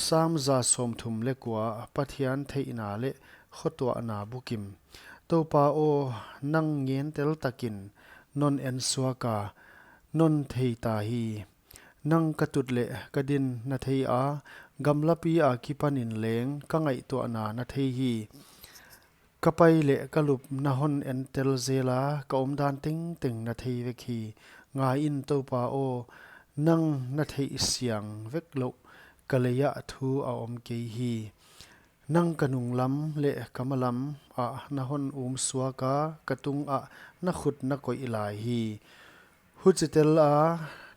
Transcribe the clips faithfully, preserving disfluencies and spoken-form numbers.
Sam za sawmthum leh kua. Pathian theihna leh khotuahna bukim. Toupa aw, nang ngentel takin non ensuak a, non thei ta hi. Nang ka tut leh ka din na thei a, gamlapi akipanin leng ka ngaihtuahna na thei hi. Ka pai leh ka lup na hon entel zel a, ka omdan tengteng na thei vek hi. Ngaiin Toupa aw, nang na theih siang vek louh ka leiah thu a om kei hi. Nang ka nunglam leh ka malam ah na hon umsuak a, ka tungah na khut na koih lai hi. Huchitel a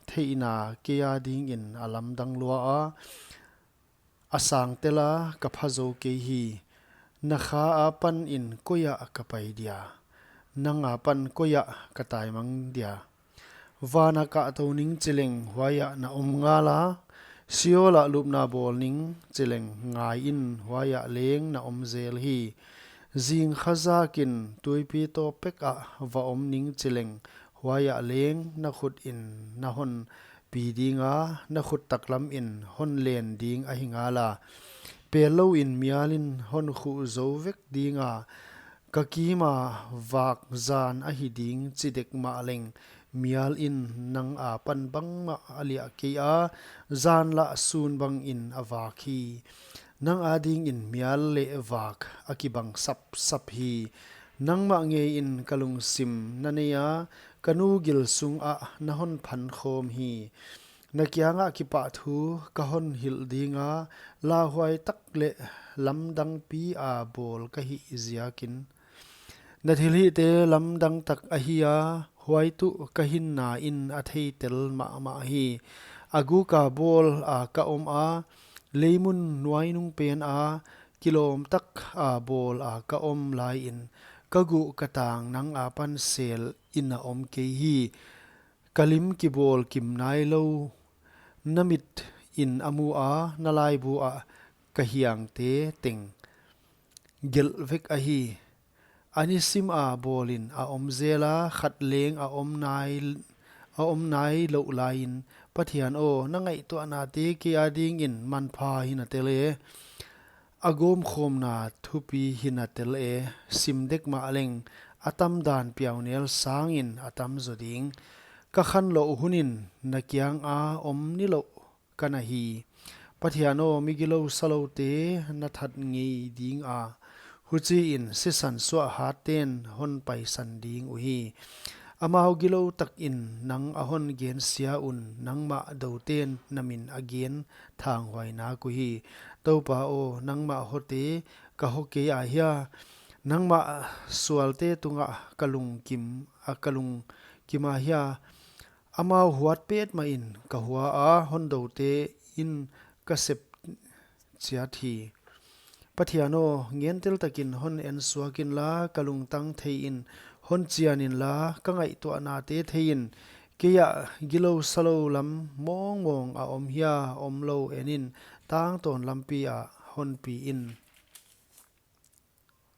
theihna kei adingin a lamdang lua a, a sangtel a, ka pha zou kei hi. Na kha apanin koiah ka pai dia? Nang apan koiah ka taimang dia? Van ah kahtou ning chileng huaiah na om ngal a, Sheol ah lupna bawl ning chileng ngaiin huaiah leng na om zel hi. Zing kha zakin tuipi tawp pek ah va om ning chileng huaiah leng na khutin na hon pi ding a, na khut taklamin hon len ding ahi ngal a. Pel louin mialin hon khuh zou vek ding a, ka kima vak zan ahi ding chi dek mahleng, mialin nang apan bangmah a liah kei a, zan lah sun bangin a vak hi. Nang adingin mial leh vak a kibang sapsap hi. Nangmah ngeiin ka lungsim na nei a, ka nu gil sungah na hon phan khawm hi. Na kiangah kipahthu ka hon hilh ding a, lauhuai tak leh lamdangpi a bawl ka hih ziakin. Na thilhihte lamdang tak ahi a, huai tuh ka hinnain a theitel mahmah hi. A guk a bawl a ka om a, leimun nuainung pen a, kilawm tak a bawl a ka om laiin, ka guh ka tang nang apan selin a om kei hi. Ka lim kibawl kim nailou, na mitin a mu a, na laibu ah ka hiangte teng gelh vek ahi. A nisim a bawlin a om zel a, khat leng a om nai, a om nai louh laiin, Pathian aw, na ngaihtuahnate kei adingin manpha hi na tel e. A gawmkhawmna thupi hi na tel e. Sim dek mahleng, a tamdan piaunel sangin a tam zaw ding. Ka khanlouh hunin na kianga om nilouh ka na hi. Pathian aw, mi gilou saloute na that ngei ding a, huchiin sisan suah hatten hon paisan ding uhi. Amau gilou takin nang a hon gensia un, nangmah douten na min a gen thanghuai nak uhi. Toupa aw, nangmah hote ka ho kei a hia? Nangmah sualte tungah ka lungkim, a ka lungkim a hia? Amau huat petmahin ka hua a, hon douten ka sep chiat hi. Pathian aw, ngentel takin hon ensuak inla, ka lungtang theiin hon chian inla, ka ngaihtuahnate theiin. Kei ah gilou salou lam mawngmawng a om hia, omlou enin, tangtawn lampi ah hon pi in.